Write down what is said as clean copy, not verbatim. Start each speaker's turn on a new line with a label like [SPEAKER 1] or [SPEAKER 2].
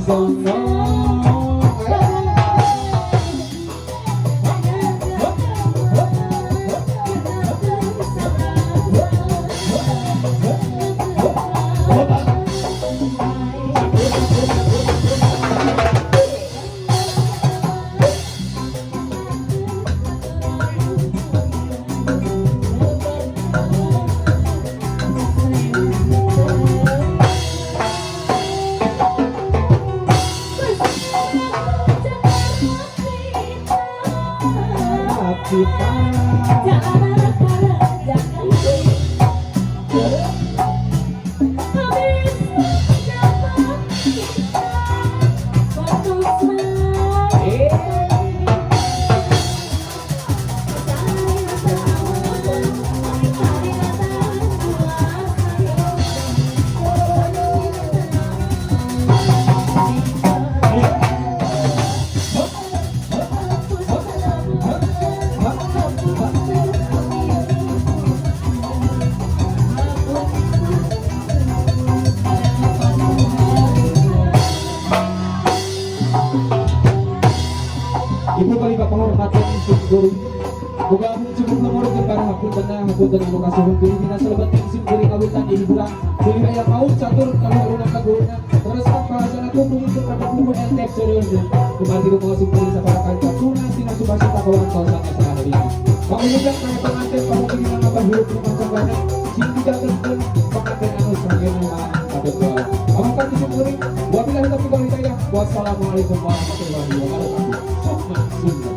[SPEAKER 1] Sono. Kita. Ibu kali penghormatan sim kuring. Muga cukup nomor jembar, hapunten hapunten anu kasuhun pilih dina salebeting sim kuring kawitan di hiburan. Pilih aya maut catur kalau aluna kaguruna. Terus kan bahasana kumpul untuk dapat buku entep serius. Kembali ke sim kuring sapara kanca tuna sina subasita kawan kawasan asa hari ini. Pangumujan para pengantin pamungkin dina ngabah hirup rumah tanggana sing dijantenkeun pengantin anu sanggeuna katut. Amankan sim kuring. Wabillahi taufiq wal hidayah. Wassalamualaikum warahmatullahi wabarakatuh. Sukma Sunda.